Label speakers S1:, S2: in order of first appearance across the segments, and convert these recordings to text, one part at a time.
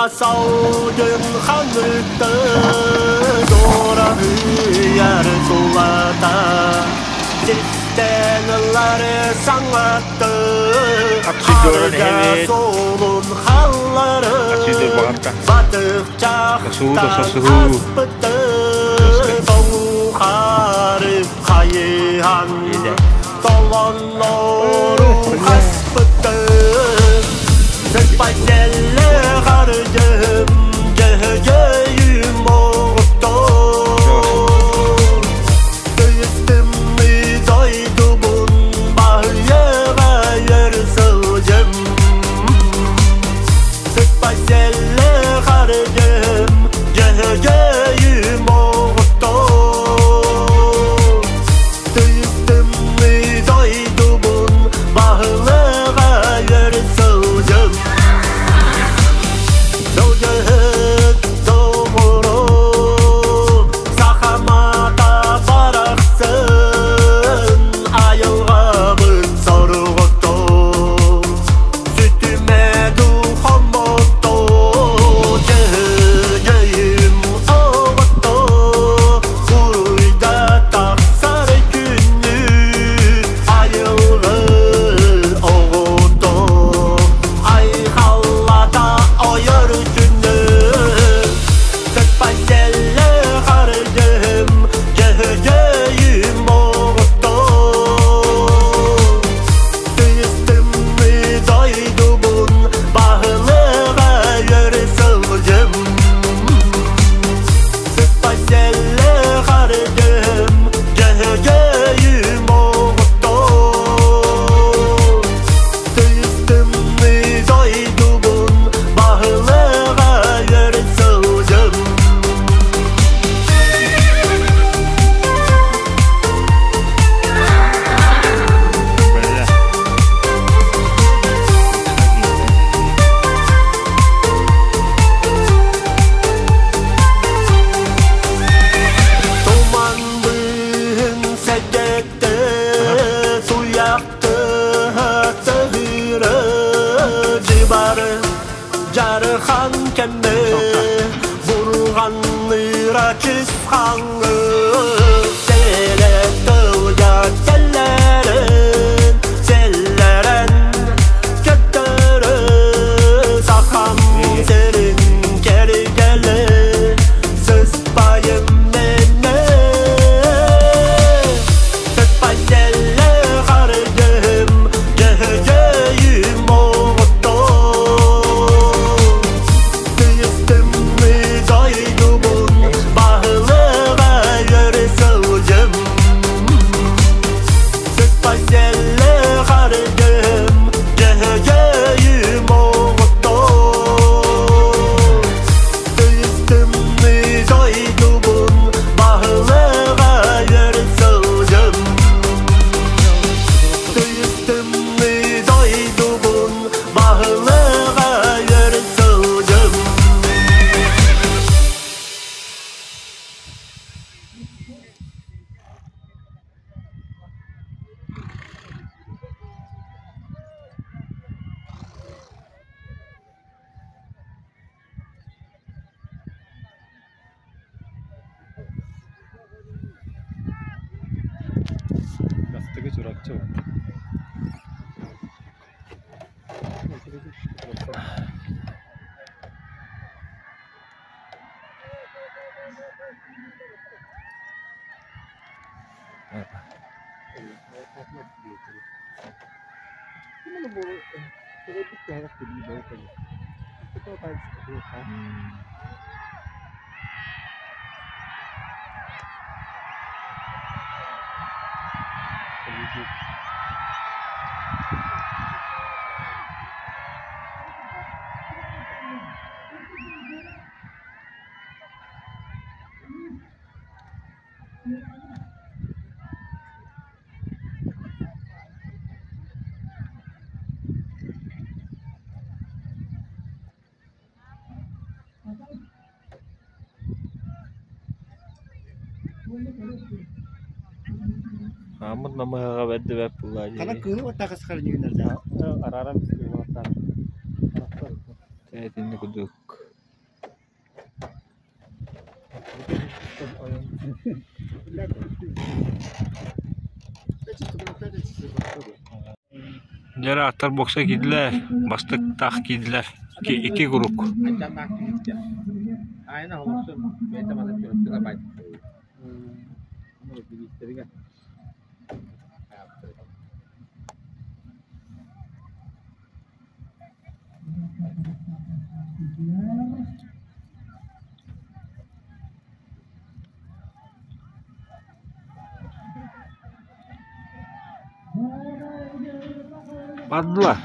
S1: Салгын ханыты Дораһыйар сулата Систэн ылар саҥаты
S2: Апсидорон
S1: Харга
S2: эһэбит.
S1: суолун халлары
S2: Апсидор баҕарта. Сосуһуу да
S1: Батык
S2: сосуһуу.
S1: аспыты Тоҥухары хайыһан
S2: Иэдэ.
S1: Толоннору хаспыты Сыспайселле харыдьым Дьөһөгөйүм оҕуттор Тыйыстымны дойдубун Баһыйыга өр сылдьым Сыспайселле харыдьым Дьөһөгөйүм оҕуттор Тыйыстымны дойдубун Баһылыга өр сылдьым Сылгыһыт соҕуруу Сахамата барахсын Айылҕабын соругутун Сүтүмэ духоммоту Дьөһөгөйүм оҕото Уруйда тахсар күннү Айылгы оҕото Айхаллата ойор күннү Сыппай-сэллэ хардым Дьөһөгөйүм оҕото Тыйыс тымныы дойдубун Баһылыга өр сылдьым Сыппай-сэллэ хардым Дьөһөгөйүм оҕото Тыйыс тымныы дойдубун Баһылыга өр сылдьым.
S2: Бэлэ.
S1: Туман быыһын сэдэтэ Суйахты Дьыбары дьарыхан кэмэ Бурҕанныыра чысхаҥы Сэлэ тылга сэллэрин Сэллэрэн көттөрө Сахам сирин кэргэлэ Сыспайым мэнэ Сыспай-сэллэ хардым Дьөһөгөйүм оҕото Тыйыс тымныы дойдубун Баһылыга өр сылдьым Сыспай-сэллэ хардым Дьөһөгөйүм оҕото Тыйыс тымныы дойдубун Баһылыга өр сылдьым Тыйыс тымныы дойдубун Баһылыга өр сылдьым.
S3: Бастакы Чурапчы
S2: Хааммыт намыһаҕа бэрдэ бэрт буоллаа
S4: Хана
S2: дии.
S4: кыыһы уоттаах
S2: Итинник курдук. Дьэ аттар бокса киирдилэр, бастык таах киирдилэр, икки куруук. Бардылар.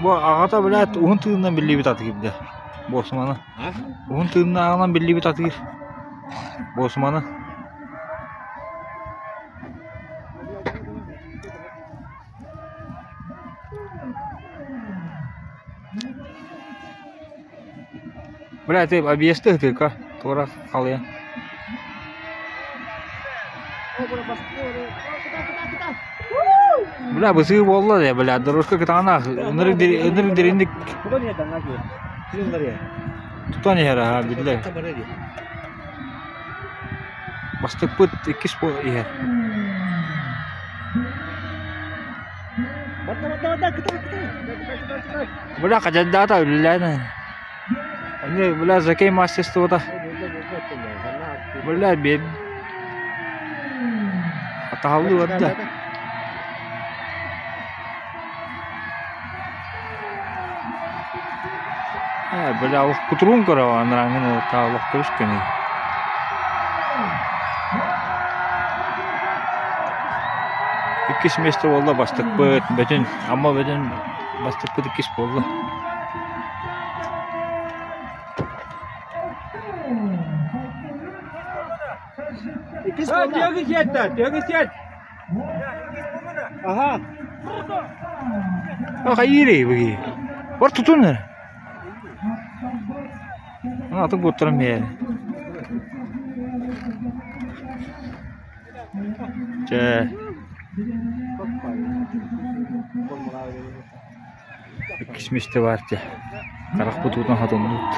S2: Бу аҕата блядь уһун тыынынан биллибит атыыр дэ буосуманы. Уһун тыыннааҕынан биллибит атыыр буосуманы. Бля, ты объезды тыка, туора халыйан. Бля, бысыы буолла да, бля, дорожка кытаанах, ынырык ынырык дириндик тутан иһэр аха, биллэр. Бастыкпыт иккис иһэр. Бля, хадьардаата үлэлээн. Они, бля, жокей мастерствота. Бля, бед. Атаһалыы барда. Э, бля, олох кутуруун көрө анарааҥҥын олох көбүс көний. Иккис миэстэ буолла бастакпыт, бөтүн, Амма бөтүн бастакпыт иккис буолла. Хайыырый быги? Бар тутун эрэ. Атын куоттаран биэрэ. Чэ. Иккис миэстэ баар дьэ. Харахпыт уутун хатынныбыт.